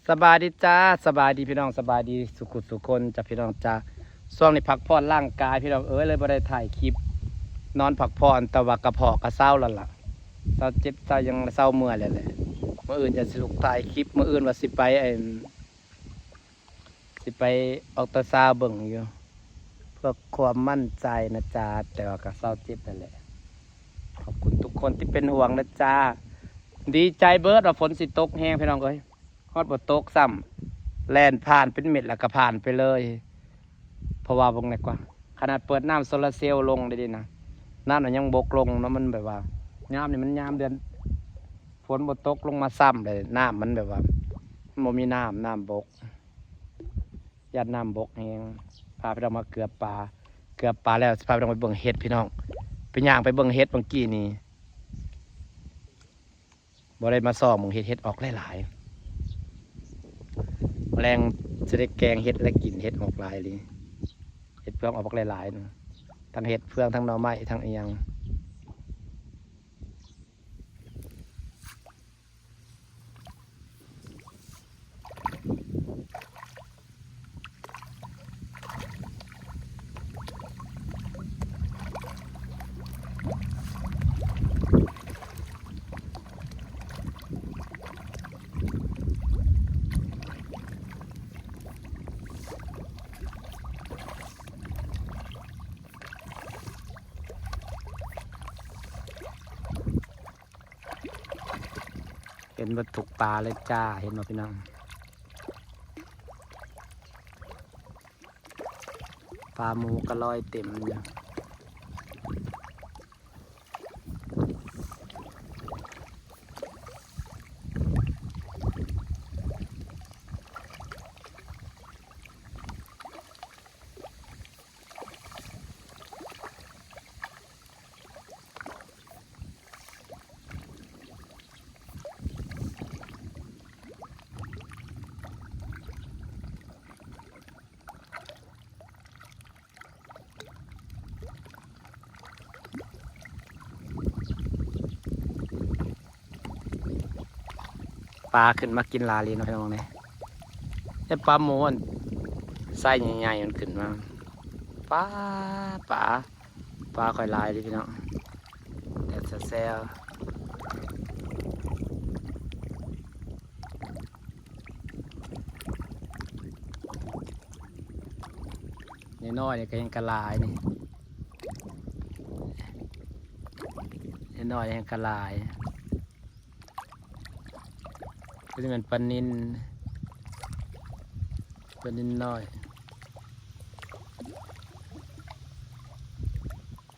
ສະບາຍດີຈ້າ ສະບາຍດີພີ່ນ້ອງ ສະບາຍດີສູ່ຜູ້ສູ່ຄົນຈ້າ ພີ່ນ້ອງຈ້າ. ຊ່ວງນີ້ພັກຜ່ອນຮ່າງກາຍພີ່ນ້ອງເອີຍ ເລີຍບໍ່ໄດ້ຖ່າຍຄລິບ ນອນພັກຜ່ອນ ແຕ່ວ່າກະເພາະກະເຊົາແລ້ວລະ ເຊົາເຈັບເຊົາຫຍັງ ເຊົາເມື່ອຍແລ້ວແຫຼະ. ມື້ອື່ນຈະຊິລຸກຖ່າຍຄລິບ ມື້ອື່ນວ່າຊິໄປ ອັນ ຊິໄປອັນຕຣາຊາວເບິ່ງຢູ່ ເພື່ອຄວາມໝັ້ນໃຈນະຈ້າ ແຕ່ວ່າກະເຊົາເຈັບແລ້ວແຫຼະ. ຂອບຄຸນທຸກຄົນທີ່ເປັນຫ່ວງນະຈ້າ. ດີໃຈເບີດວ່າຝົນຊິຕົກແຮງພີ່ນ້ອງເອີຍ ຮອດບໍ່ຕົກຊ້ຳ ແລ່ນຜ່ານເປັນເມັດແລ້ວກະຜ່ານໄປເລີຍ. ເພາະວ່າເບິ່ງແນ່ກວ່າ ຂະໜາດເປີດນ້ຳໂຊລາເຊວລົງໄດ້ເດນະ ນ້ຳມັນຍັງບົກລົງເນາະ. ມັນແບບວ່າຍາມນີ້ມັນຍາມເດືອນ ຝົນບໍ່ຕົກລົງມາຊ້ຳເລີຍ ນ້ຳມັນແບບວ່າ ມັນບໍ່ມີນ້ຳ ນ້ຳບົກ ຢ້ານນ້ຳບົກແຮງ. ພາພີ່ນ້ອງມາເກືອປາ ເກືອປາແລ້ວ ຊິພາພີ່ນ້ອງໄປເບິ່ງເຫັດພີ່ນ້ອງ. ໄປຍ່າງໄປເບິ່ງເຫັດເມື່ອກີ້ນີ້ ບໍ່ໄດ້ມາສ່ອງເບິ່ງເຫັດ ເຫັດອອກຫຼາຍໆ. ແລງຊິໄດ້ແກງເຫັດ ແລະ ກິນເຫັດອອກຫຼາຍອີ່ຫຼີ. ເຫັດເຟືອງອອກບັກຫຼາຍໆນະ ທັງເຫັດເຟືອງ ທັງໜໍ່ໄມ້ ທັງອີ່ຫຍັງ. ເຫັນເບິດທຸກປາເລີຍຈ້າ ເຫັນບໍ່ພີ່ນ້ອງ? ປາໝູກະລອຍເຕັມຢູ່. ປາຂຶ້ນມາກິນຫຼາຍເລີຍເນາະພີ່ນ້ອງເນາະ. ເຫັນປາໝູອັນໄຊໃຫຍ່ໆ ມັນຂຶ້ນມາ. ປາ ປາ ປາຂ້ອຍຫຼາຍເລີຍພີ່ນ້ອງ ແດດແຊວໆ. ນ້ອຍໆ ນີ້ກະຍັງກະຫຼາຍນີ້ ນ້ອຍໆ ຍັງກະຫຼາຍ. ຄືຊິແມ່ນປານິນ ປານິນນ້ອຍ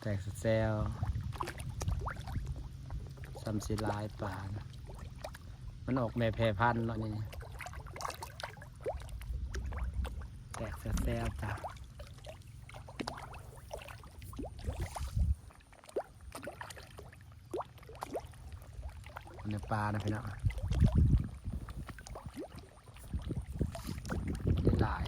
ແຕກແຊວໆ. ສ່ຳຊິຫຼາຍປານະ ມັນອອກແມ່ແຜ່ພັນເນາະນີ້ ແຕກແຊວໆ ຈ້າ. ເນື້ອປານະພີ່ນ້ອງ ຫຼາຍ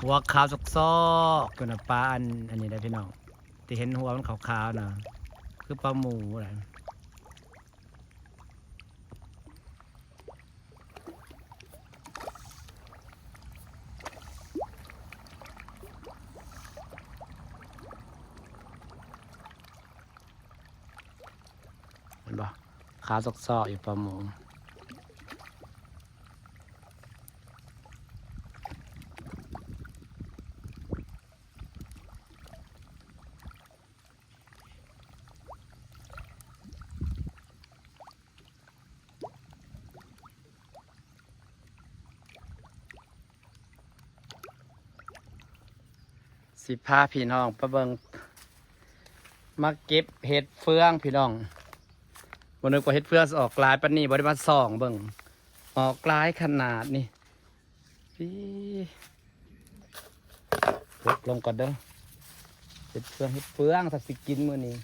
ຫົວຂາວຊອກໆ ຢູ່ນະ ປາອັນ ອັນນີ້ໄດ໋ພີ່ນ້ອງ ທີ່ເຫັນຫົວມັນຂາວໆ ນະ ຄືປາໝູແຫຼະ. ເຫັນບໍ່? ຂາວຊອກໆ ຢູ່ປາໝູ. ຊິພາພີ່ນ້ອງໄປເບິ່ງ ມາເກັບເຫັດເຟືອງພີ່ນ້ອງ. ບໍ່ນຶກວ່າເຫັດເຟືອງຊິອອກຫຼາຍປານນີ້ ບໍ່ໄດ້ມາສ່ອງເບິ່ງ ອອກຫຼາຍຂະໜາດນີ້. ປີ ເກັບລົງກ່ອນເດີ ເຫັດເຟືອງ ເຫັດເຟືອງ ຖ້າຊິກິນມື້ນີ້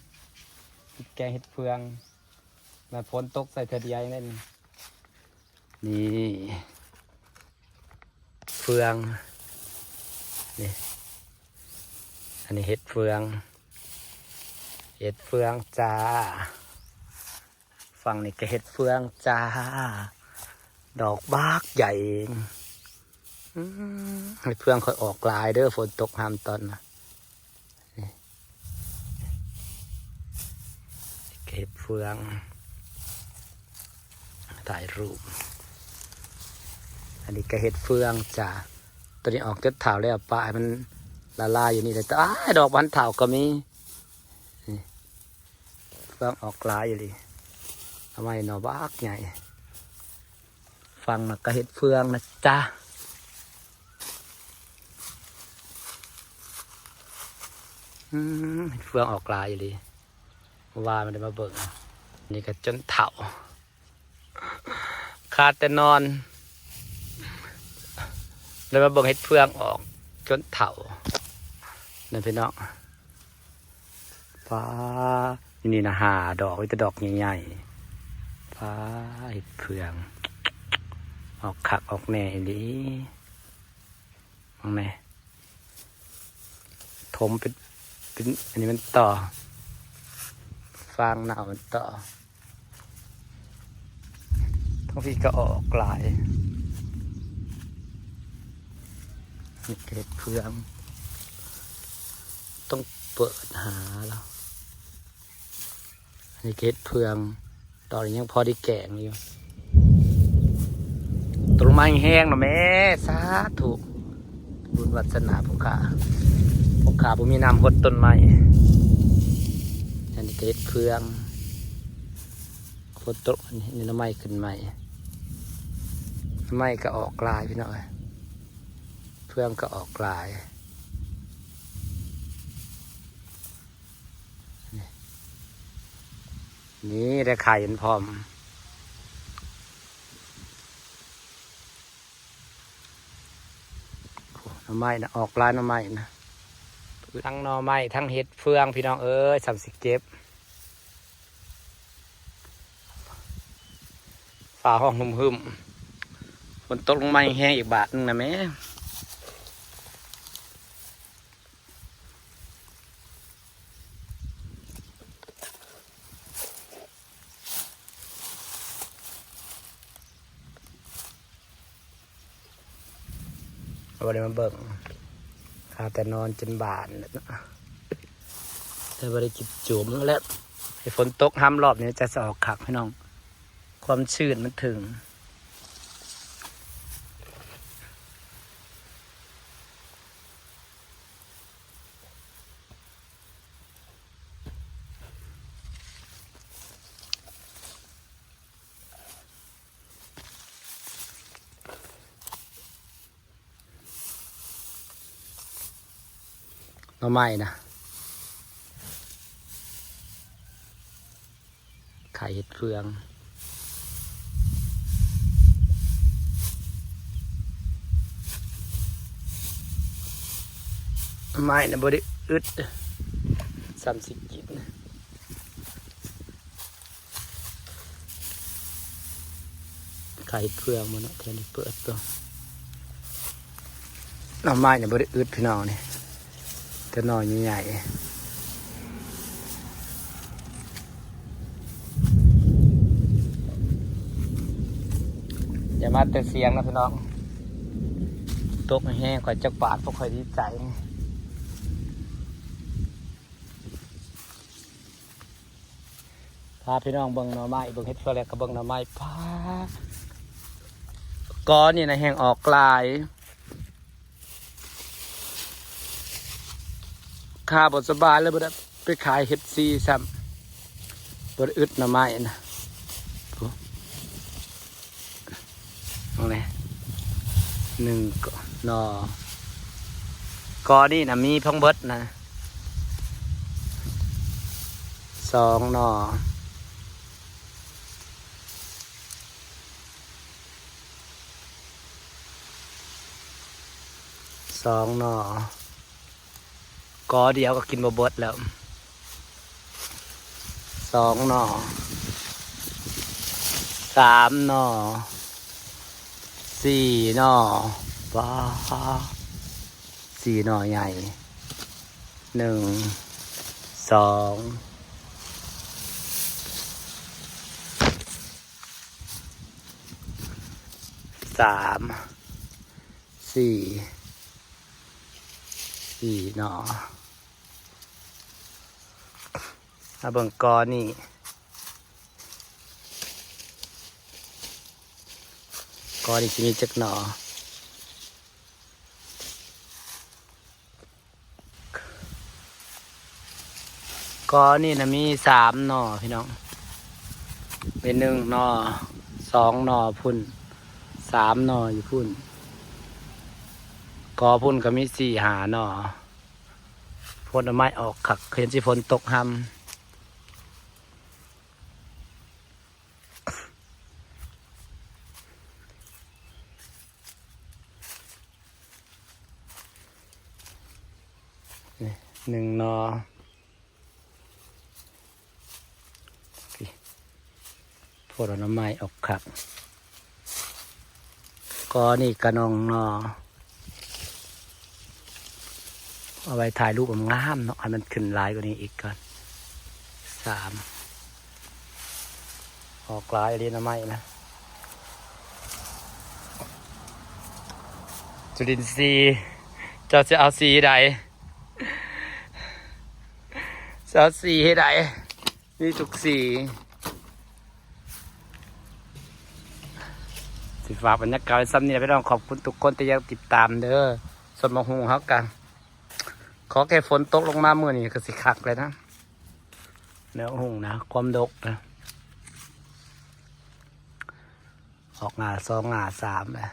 ກິນແກງເຫັດເຟືອງ ແລ້ວຝົນຕົກໃສ່ເທື່ອດຽວນັ້ນ. ນີ້ເຟືອງ ນີ້ ອັນນີ້ເຫັດເຟືອງ. ເຫັດເຟືອງຈ້າ. ຝັ່ງນີ້ກໍເຫັດເຟືອງຈ້າ ດອກບັກໃຫຍ່. ອືມ ເຫັດເຟືອງຂ້ອຍອອກຫຼາຍເດີ້ ຝົນຕົກຫ້າມຕອນນະ. ນີ້ ເຫັດເຟືອງ ຖ່າຍຮູບ. ອັນນີ້ກໍເຫັດເຟືອງຈ້າ. ຕົວນີ້ອອກຈົນເຖົ້າແລ້ວ ປະໃຫ້ມັນລະລາຍຢູ່ນີ້ແຫຼະ. ອ້າຍ ດອກບໍ່ທັນເຖົ້າກໍມີ. ນີ້ ເຟືອງອອກຫຼາຍອີ່ຫຼີ. ເອົາໄວ້ໜໍ່ບັກໃຫຍ່. ຝັ່ງນັ້ນກໍເຫັດເຟືອງນະຈ໊ະ. ອືມ ເຫັດເຟືອງອອກຫຼາຍອີ່ຫຼີ. ວ່າມັນໄດ້ມາເບິ່ງ. ນີ້ກໍຈົນເຖົ້າ. ຄາແຕ່ນອນ ໄດ້ມາເບິ່ງເຫັດເຟືອງອອກຈົນເຖົ້າ ນັ້ນພີ່ນ້ອງ. ປ້າ ນີ້ນະ ຫ້າດອກ ມີແຕ່ດອກໃຫຍ່ໆ. ປ້າ ເຫັດເຟືອງ ອອກຄັກອອກແນ່ອີ່ຫຼີ. ເບິ່ງແນ່ ຖົມເປັນ ເປັນອັນນີ້ມັນຕໍ່ ຟາງເນົ່າມັນຕໍ່. ທັງພີ້ກໍອອກຫຼາຍ. ນີ້ເຫັດເຟືອງ ຕ້ອງເປີດຫາລະ. ອັນນີ້ເຫັດເຟືອງ ດອກນີ້ຍັງພໍໄດ້ແກງຢູ່. ຕົກລົງມາແຮງໆເນາະແມ່ ສາທຸ ບຸນວາສະໜາຜູ້ຂ້າ ຜູ້ຂ້າບໍ່ມີນ້ຳຫົດຕົ້ນໄມ້. ອັນນີ້ກໍເຫັດເຟືອງ ຝົນຕົກ ອັນນີ້ໜໍ່ໄມ້ຂຶ້ນໃໝ່. ໜໍ່ໄມ້ກໍອອກຫຼາຍພີ່ນ້ອງເອີຍ ເຟືອງກໍອອກຫຼາຍ. ນີ້ ນີ້ໄດ້ໄຂ່ມັນພ້ອມ. ໂອ້ ໜໍ່ໄມ້ນະ ອອກຫຼາຍໜໍ່ໄມ້ນະ. ທັງໜໍ່ໄມ້ ທັງເຫັດເຟືອງ ພີ່ນ້ອງເອີຍ ສ່ຳຊິເກັບ. ຟ້າຮ້ອງຮຶມໆ ຝົນຕົກລົງມາແຮງໆອີກບາດໜຶ່ງນະແມ່. ບໍ່ໄດ້ມາເບິ່ງ ຄາແຕ່ນອນຈົນບານແລ້ວເນາະ ແຕ່ບໍ່ໄດ້ຈິບໂຈມແລ້ວ. ໃຫ້ຝົນຕົກຮຳລອບນີ້ຈະສະອອກຄັກພີ່ນ້ອງ ຄວາມຊື້ນມັນເຖິງ. ໜໍ່ໄມ້ນະ ໄຂ່ເຫັດເຟືອງ. ໜໍ່ໄມ້ນະບໍ່ໄດ້ອຶດ ສ່ຳຊິກິນ. ຂາຍເຟືອງມັນເນາະ ແທນທີ່ເປີດຕົວ ໜໍ່ໄມ້ນີ້ບໍ່ໄດ້ອຶດພີ່ນ້ອງນີ້ ແຕ່ໜໍ່ໃຫຍ່ໆ ຢ່າມາແຕ່ສຽງນະພີ່ນ້ອງ ຕົກແຮງໆ ຂ້ອຍຈັກບາດ ພວກຂ້ອຍດີໃຈ. ພາພີ່ນ້ອງເບິ່ງໜໍ່ໄມ້ ເບິ່ງເຫັດເຟືອງແລ້ວກໍເບິ່ງໜໍ່ໄມ້ ພາ ກໍນີ້ນະແຮ່ງອອກຫຼາຍ ຂ້າບໍ່ສະບາຍເລີຍ ບໍ່ໄດ້ໄປຂາຍເອັຟຊີຊ້ຳ ບໍ່ໄດ້ອຶດໜໍ່ໄມ້ນະ ໂອ້. ເບິ່ງແດ່ ໜຶ່ງໜໍ່ ກໍນີ້ນະມີທັງເບິດນະ ສອງໜໍ່ ສອງໜໍ່. ກໍດຽວກໍກິນບໍ່ເບິດແລ້ວ ສອງໜໍ່ ສາມໜໍ່ ສີ່ໜໍ່ ວ້າ ສີ່ໜໍ່ໃຫຍ່ ໜຶ່ງ ສອງ ສາມ ສີ່ ສີ່ໜໍ່. ມາເບິ່ງກໍນີ້ ກໍນີ້ຊິມີຈັກໜໍ່? ກໍນີ້ນະມີສາມໜໍ່ພີ່ນ້ອງ, ມີໜຶ່ງໜໍ່ ສອງໜໍ່ພຸ້ນ ສາມໜໍ່ຢູ່ພຸ້ນ, ກໍພຸ້ນກໍມີສີ່ຫ້າໜໍ່. ຜົນໄມ້ອອກຄັກ ຄືຊິຝົນຕົກຮຳ. ນີ້ໜຶ່ງໜໍ່ ໂອ້ ຜົນໜໍ່ໄມ້ອອກຄັກ. ກໍນີ້ກະໜຶ່ງໜໍ່ ເອົາໄວ້ຖ່າຍຮູບງາມໆເນາະ ໃຫ້ມັນຂຶ້ນຫຼາຍກວ່ານີ້ອີກກ່ອນ. ສາມ ອອກຫຼາຍອີ່ຫຼີໜໍ່ໄມ້ນະ. ຈຸລິນຊີ ເຈົ້າຊິເອົາສີໃດ? ຊິເອົາສີໃດ? ມີທຸກສີ. ຊິຝາກບັນຍາກາດໄວ້ສ່ຳນີ້ແຫຼະພີ່ນ້ອງ, ຂອບຄຸນທຸກຄົນທີ່ຍັງຕິດຕາມເດີ. ສວນໝາກຫຸ່ງເຮົາກະ ຂໍແຄ່ຝົນຕົກລົງມາມື້ນີ້ກະຊິຄັກແລ້ວນະ, ແນວຫຸ່ງນະ ຄວາມດົກນະ ອອກງ່າສອງງ່າສາມນະ.